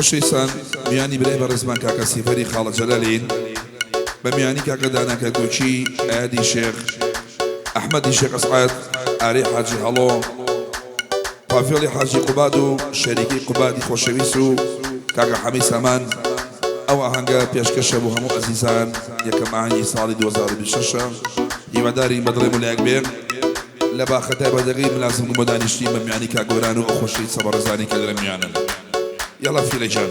خۆشەویستان میانی برای بەڕێزمان کاکە سیفەری خاڵە جەلالین بە میانی کاکە دانا کەرکوکی ئەیادی شێخ ئەحمەدی شێخ ئەسعەد ئاری حاجی هەڵۆ پافێڵی حاجی قوباد و شەریکی قوبادی خۆشەویست و کاکە حەمەی سامان ئەو ئاهەنگە پێشکەشە بۆ هەموو ئەزیزان یەکەم ئاهەنگی ساڵی 2026 هیوادارین بە دڵی مولایەک بێ لە باخە تایبەتەکەی ملازم بووم بۆ دانیشتین بە میانی کاک گۆران و ئەو خۆشەویستە بەڕێزانەی کە لە میانن. یەڵا فیلە گیان.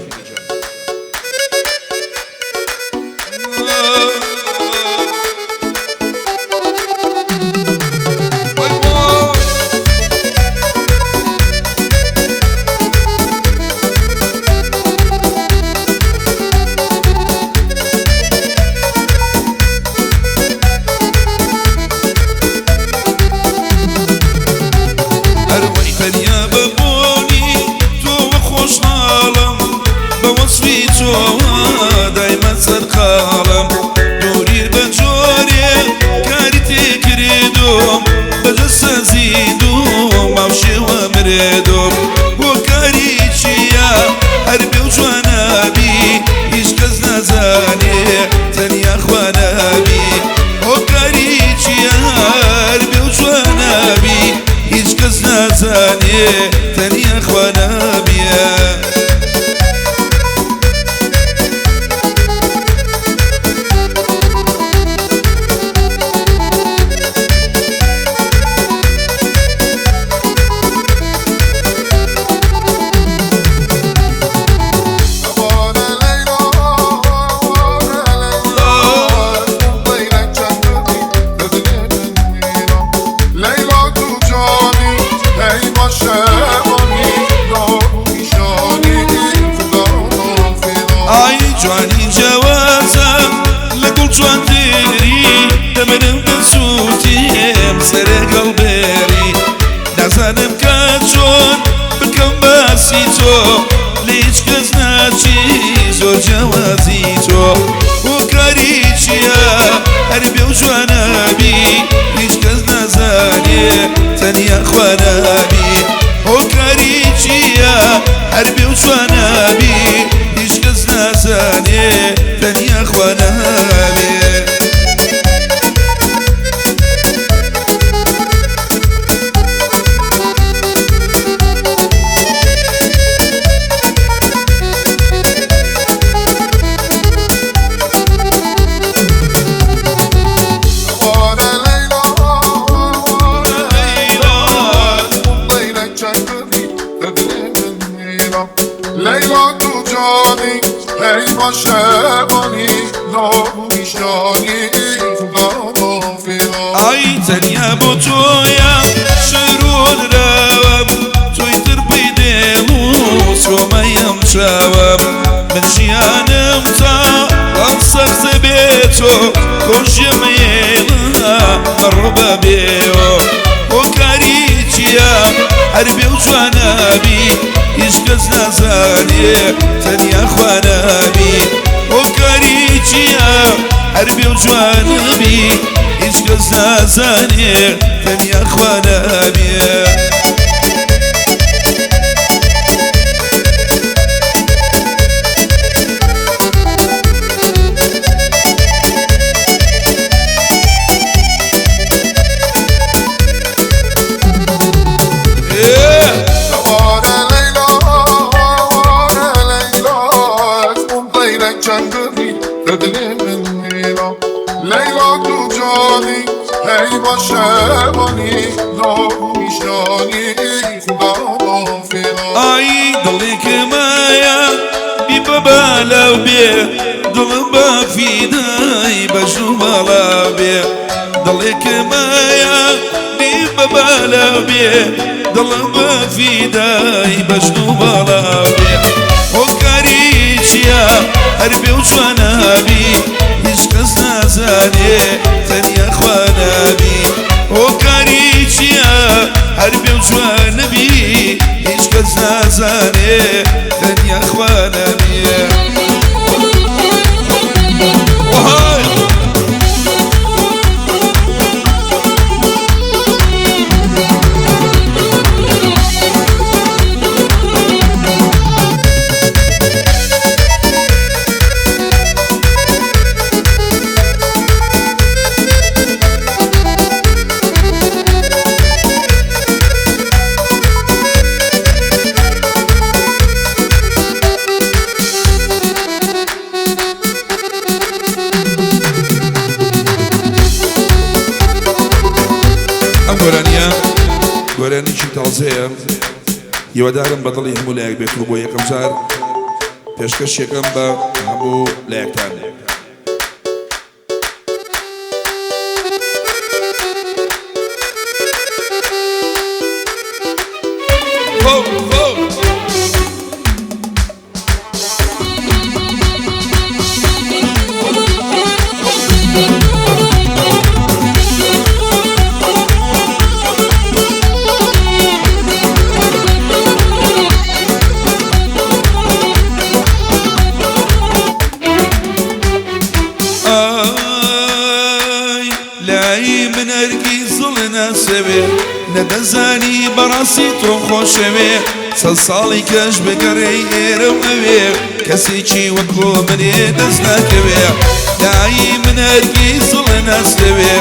هەروەی تەنیا بە بۆنی تۆوە خۆشحاڵم، بە وەسفی تۆوە دایمە سەرقاڵم. دووری بە جۆرێ کاری تێکردوم، بە جەستە زیندووم هاوشێوە مرێدوم. هۆکاری چییە هەر بێ و جوانابی، هیچ کەس نازانێ تەنیا خوا نابی. هۆکاری چییە هەر بێ و جوانابی، هیچ کەس نازانێ تەنیا خوا نابیە. ئای جوانی جیاوازە لە گوڵ جوانتری، دەمرم دەسووتێم سەرێ گەڵبێری. نازانم کە چۆن بکەم باسی تۆ، لە هیچ کەس ناچی زۆر جیاوازی تۆ. هۆکاری چییە هەر بێ و جوانابی، هیچ کەس نازانێ تەنیا خوا نابی. هۆکاری چییە هەر بێ و جوانابی، هیچ کەس نازانێ تەنیا خوا نابێ. ئای تەنیا بۆ تۆیە شەرۆنراوم، تۆی تر بەیدێم و سۆمەیم چاوم. من ژیانم تا ئەم سەختە بێ تۆ، کۆژێمەیەڵا مەڕۆ بە بێەوە. هۆکاری چییە هەر بێ و جوانابی، هیچ کەس نازانێ تەنیا خوا نابی. هۆکاری چییە هەر بێ و جوانابی، هیچ کەس نازانێ تەنیا خوا نابێ. ئای دڵێکمایە بی بە بالاو بێ، دڵم بە فیدای بەژ و باڵا بێ. دڵێکمایە بی بە بالاو بێ، دڵم بە فیدای بەژ و باڵا بێ. هۆکاری چییە هەر بێ و جوانابی، هیچ کەس نازانێ تەنیا خوا نابی. هۆکاری چییە هەر بێ و جوانبی، هیچ کەس نازانێ تەنیا خوا نابیە. وەهای گۆرانییە گۆرانیی تازەیە، هیوادارم بە دڵی هەموو لایەک بێت و بۆ یەکەم جار پێشکەشیەکەم بە هەموو لایەکتان. ئای لای من هەرگیز دڵ ناسەوێ، نەدەزانی بەڕاستی تۆ خۆشەوێ، چەند ساڵی کەش بگەڕێی ئێرە و ئەوێ، کەسێکی وەکۆ منێ دەست ناکەوێ. لای من هەرگیز دڵ ناسەوێ،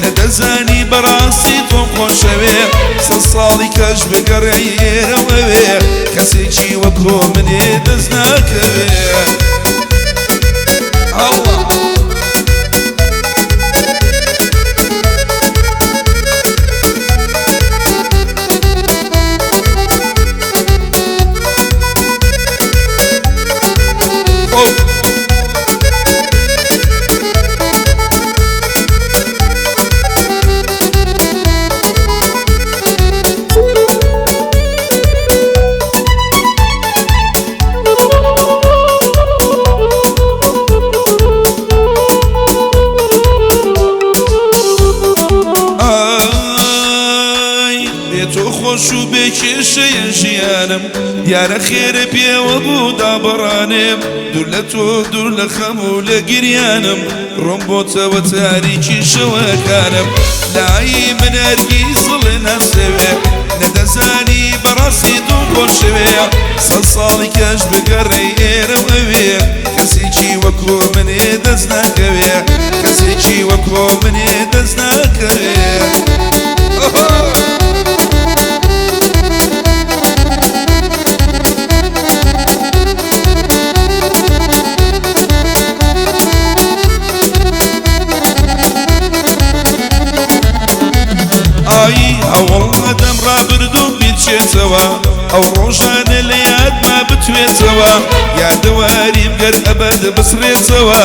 نەدەزانی بەڕاستی تۆ خۆشەوێ، چەند ساڵی کەش بگەڕێی ئێرە و ئەوێ، کەسێکی وەکۆ منێ دەست ناکەوێ. ئەڵڵا. ئای بێ تۆ خۆش و بێ کێشەیە ژیانم، دیارە خێرە پێوە بوو دابڕانێم، دوور لە تۆ دوور لە خەم و لە گریانم، ڕۆم بۆتەوە تاریکی شەوەکانم. لای من هەرگیز دڵ ناسەوێ، نەدەزانی بەڕاستی تۆ خۆشەوێ، سەد ساڵی کەش بگەڕێی ئێرە و ئەوێ، کەسێکی وەکۆ منێ دەست ناکەوێ، کەسێکی وەکۆ منێ دەست ناکەوێ. ئای هەوڵ ئەدەم ڕابردوو بیرچێتەوە، ئەو ڕۆژانە لە یادما بتوێتەوە، یادەواریم گەر ئەبەد بسڕێتەوە،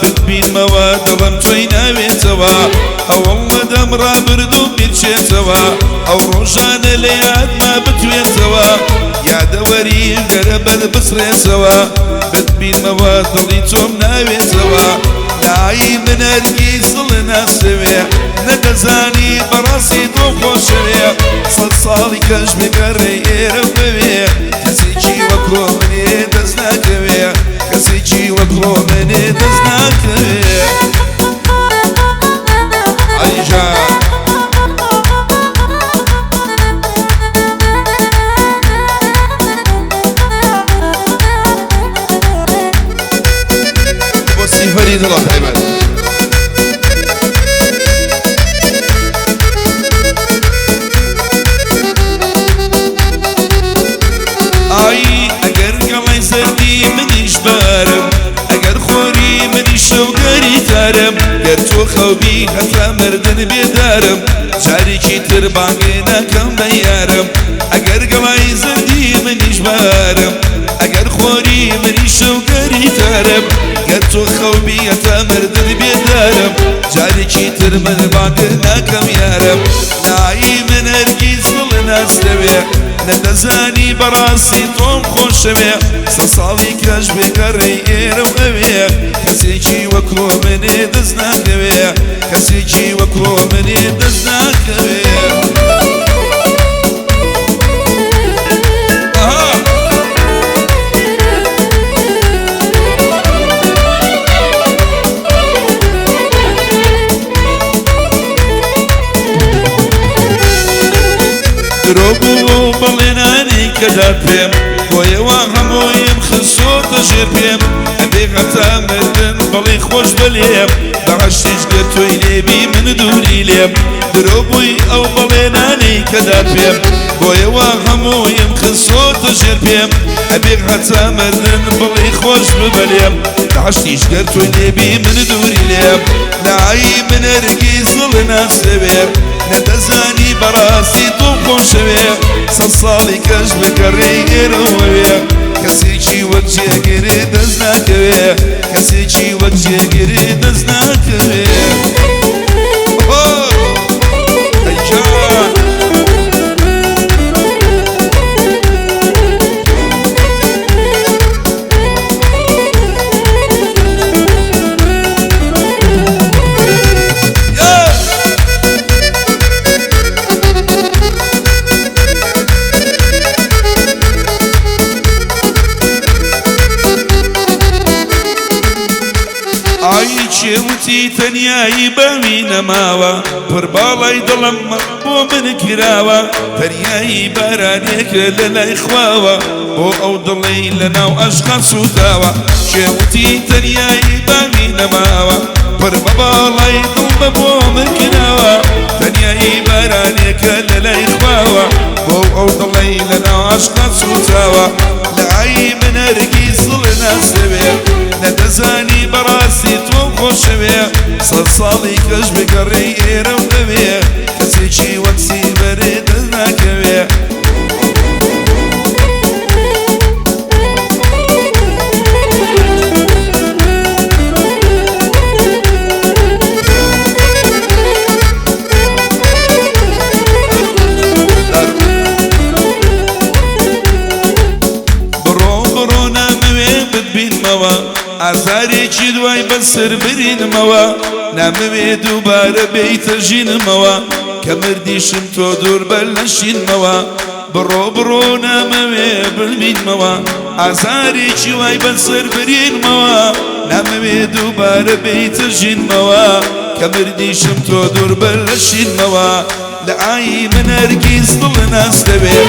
بتبینمەوە دڵم تۆی ناوێتەوە. هەوڵ ئەدەم ڕابردوو بیرچێتەوە، ئەو ڕۆژانە لە یادما بتوێتەوە، یادەوەریم گەر ئەبەد بسڕێتەوە، بتبینمەوە دڵی تۆم ناوێتەوە. لای من هەرگیز دڵ ناسەوێ، نەدەزانی بەڕاستی تۆ خۆشەوێ، سەد ساڵی کەش بگەڕێ ئێرە و ئەوێ، کەسێکی وەکۆ منێ دەست ناکەوێ، کەسێکی وەکۆ منێ دەست ناکەوێ. عەلی جان. بۆ سیفەری دڵە تایبەت. ئای ئەگەر گەڵای زەردی منیش بارم، ئەگەر خۆری منیش شەوگەری تارم، گەر تۆ خەوبی هەتا مردن بێدارم، جارێکی تر بانگێ ناکەم بە یارم. ئەگەر گەڵای زەردی منیش بارم، ئەگەر خۆری منیش شەوگەری تارم، گەر تۆ خەوبی هەتا مردن بێدارم، جارێکی تر من بانگ ناکەم یارم. لای من هەرگیز دڵ ناسەوێ، نەدەزانی بەڕاستی تۆم خۆشەوێ، سەد ساڵی کەش بگەڕێی ئێرە و ئەوێ، کەسێکی وەکۆ منێ دەست ناکەوێ، کەسێکی وەکۆ منێ دەست ناکەوێ. ئەها. درۆ بوو بەڵێنانی کە دات پێم، بۆیەوە هەموویم خستۆتە ژێر پێم، ئەبێ هەتا مردن بەڵێ خۆش بەلێم، بەهەشتیش گەر تۆی لێبی من دووری لێم. درۆ بووی ئەو بەڵێنانی کە دات پێم، بۆیە وا هەموویم خستۆتە ژێر پێم ئەبێ هەتا مردن بڵێ خۆش ببەلێم لە عەشتیش گەر تۆی لێبی من دووری لێم لای من هەرگیز دڵ ناسەوێ نەدەزانی بەڕاستی تۆ خۆشەوێ سەد ساڵی کەش بگەڕێی ئێرەوەوێ کەسێکی وەک جێگرێ دەست ناکەوێ کەسێکی وەک جێگرێ دەست ناکەوێ. ئەی جان ئای چێوتی تەنیایی باوی نەماوە پڕ باڵای دڵم بۆ من کراوە تەنیایی بارانێکە لە لای خواوە بۆ ئەو دڵەی لەناو ئەشقا سووتاوە چێوتی تەنیایی باوی نەماوە پڕ بە باڵای دڵمە بۆ من کراوە تەنیایی بارانێکە لە لای خواوە بۆ ئەو دڵەی لەناو ئەشقا سووتاوە لای من هەرگیز دڵ ناسەوێ نەدەزانی بەڕاستی تۆ خۆشەوێ سەد ساڵی کەش بگەڕێی ئێرە و ئەوێ کەسێکی وەک سیبەرێ دەست ناکەوێ. بڕۆ بڕۆ نامەوێ بتبینمەوە ئازارێکی دوای بەسەر برینمەوە نامەوێ دووبارە بێیتە ژینمەوە کە مردیشم تۆ دوور بە لە شینمەوە بڕۆ بڕۆ نامەوێ ببینمەوە ئازارێکی وای بەسەر برینمەوە نامەوێ دووبارە بێیتە ژینمەوە کە مردیشم تۆ دوور بە لە شینمەوە لە ئای من هەرگیز دڵ ناستەوێ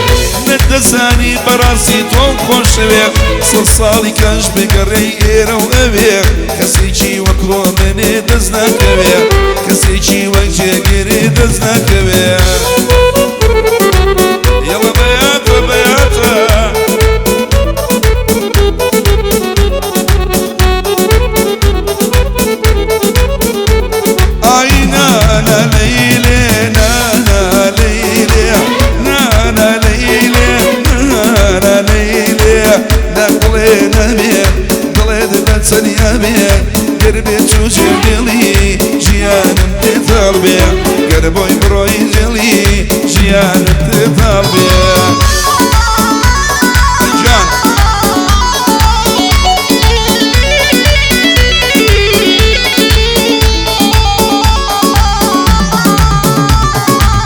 نەدەزانی بەڕاستی تۆ خۆشەوێ سەد ساڵی کەش بگەڕێی ئێرە و ئەوێ کەسێکی وەک منێ دەست ناکەوێ کەسێکی وەک جێگرێ دەست ناکەوێ. یەڵە بەیاتە بەیاتە ئای نانا لەیلێ نانا لەیلێ نانا لەیلێ نانا لەیلێ ناگوڵێ نەبێ دڵێت بە چەنیا بێ گەر بێت و جێبێڵی ژیانم تێتاڵ بێ گەر بۆی بڕۆی جێڵی ژیانم تێتاڵ بێ. ئەی جان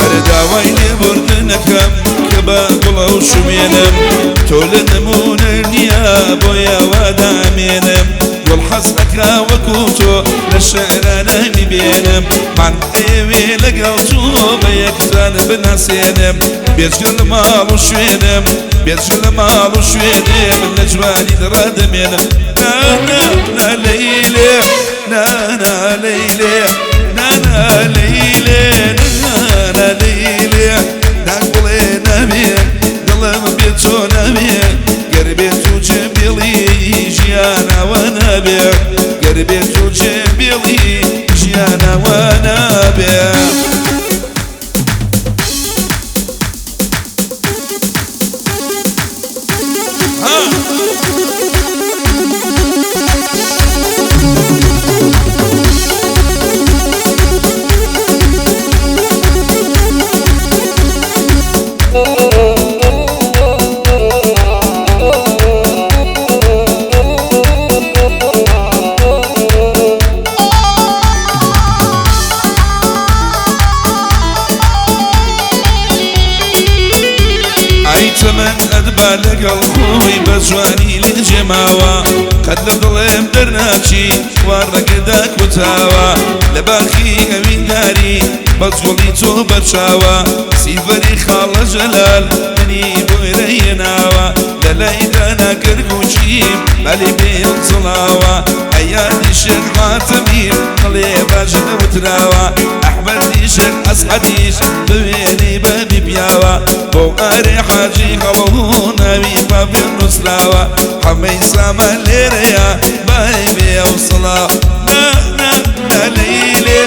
ئەرە داوای لێبوردنەکەم کە بە گوڵە و شوێنم تۆ لە نمونە نییە بۆیە وا دامێنم گوڵ حەز ئەکا وەکو تۆ لە شعرانە میبێنم من ئەیەوێ لەگەڵ تۆ بە یەکتان بناسێنم بێجگە لە ماڵ و شوێنم بێجگە لە ماڵ و شوێنم لە جوانی ڕادەمێنم نا نا لەیلێ نا نا لەیلێ نا نا لەیلێ نا نا لەیلێ ناگوڵێ نابێ دڵم بێ تۆ نابێ گەر بێت و جێبێڵی ژیانەوە نابێ گەر بێت و جێبێڵی ژیانەوە نابێ. ها ئای تەمەن ئەدبا لەگەڵ خۆی بە جوانی لێ جێماوە قەت لە دڵێم دەرناچی وا ڕەگەدا کوتاوە لە باخی ئەوینداری بە جوڵی تۆ بەرچاوە سیڤەری خاڵە جەلال منی بۆی ڕێناوە لە لای دانا گەرگوچیم بەلی بێم جڵاوە ئەیادی شێخ حاتەمیم دڵێ باش نەوتراوە ئەحمەدی شێخ ئەسعەدیش بوێنەی بەبی پیاوە بۆ ئارێ حاجی هەڵۆ ناوی بابێ نووسراوە حەمەی سامان لێرەیە بای بێ ئەو سڵاو نا نا نا لەیلێ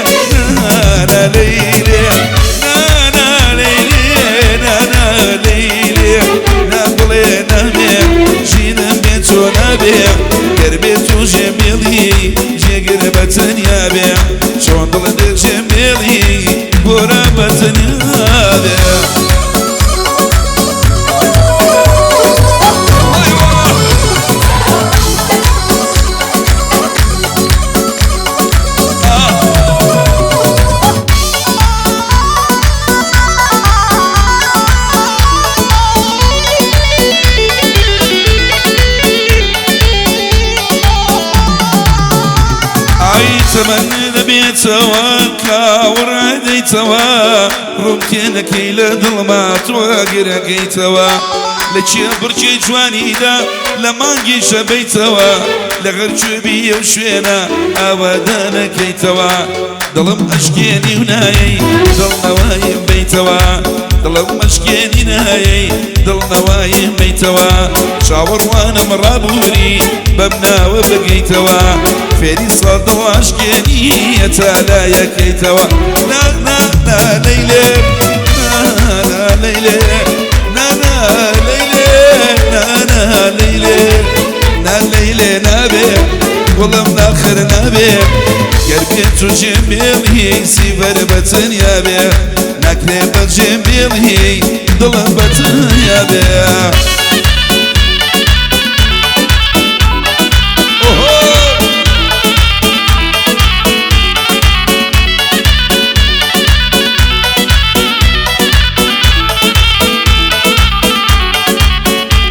نا نا لەیلێ نا نا لەیلێ نا نا لەیلێ نا بڵێ نابێ ژینم بێ چۆ نابێ گەر بێ تو ژێ بێڵی جێگر بە تەنیا بێ چۆن دڵت دێ جێ بێڵی گۆرا بە تەنیا بێ. ئای تەمەن دەبێتەوە کاوڕ دەیتەوە ڕووم تێنەکەی لە دڵما تۆ گرەکەیتەوە لە چێ بڕکێ جوانیدا لە مانگی شەبەیتەوە لە غەرچوبی ئەو شوێنە ئاوادانەکەیتەوە دڵم ئەشکێنی و نایەی دڵنەوەیم بیتەوە دڵم ئەشکێنی نایەی دڵنەوەیم بیتەوە چاوەڕوانم ڕابووری بەم ناوە بگەیتەوە فێری سەدڵ ئەشکێنی تا لایەکەیتەوە نا نا نا لەیلێ نا نا لەیلێ نا نا لەیلێ نا نا لەیلێ نا لەیلێ نابێ گوڵم ناخر نابێ گەر بێت و جێم بێڵی سیڤەر بە تەنیا بێ ناکرێ بە جێم بێڵی دڵم بە تەنیا بێ.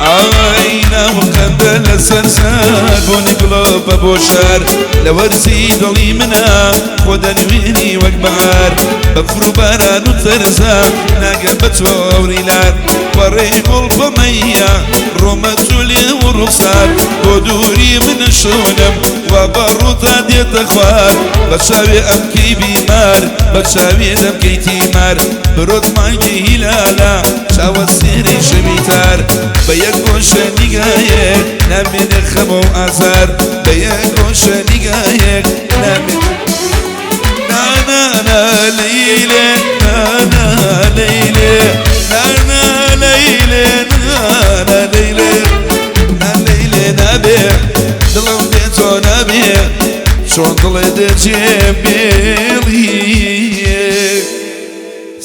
ئای ناو قەندە لەسەر سەر بۆنی گڵۆپە بۆ شار لە وەرزی دڵی منە خۆ دەنوێنی وەک بەهار بەفر و باران و تەرزە ناگە بە تۆوری لار پەڕەی گوڵ بەمەیە ڕۆمەت و لێو و ڕوخسار بۆ دووری من شەونم وا بە ڕووتا دێتە خوار بە چاوێ ئەمکەی بیمار بە چاوێ دەمکەی تیمار برۆت مانگی هیلالە چاوە سێرەی شەوی تار بە یەک گۆشە نیگایەک نامێنێ خەمە و ئازار بە یەک گۆشە نیگایەک نامێنێ نا نا نا لەیلێ نا نا لەیلێ نا نا لەیلێ نا نا لەیلێ نا لەیلێ نابێ دڵم بێ تۆ نابێ چۆن دڵێ دەجێ بێڵی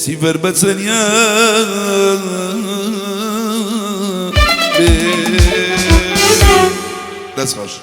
سیڤەر بە تەنیا بێ. دەست خۆش.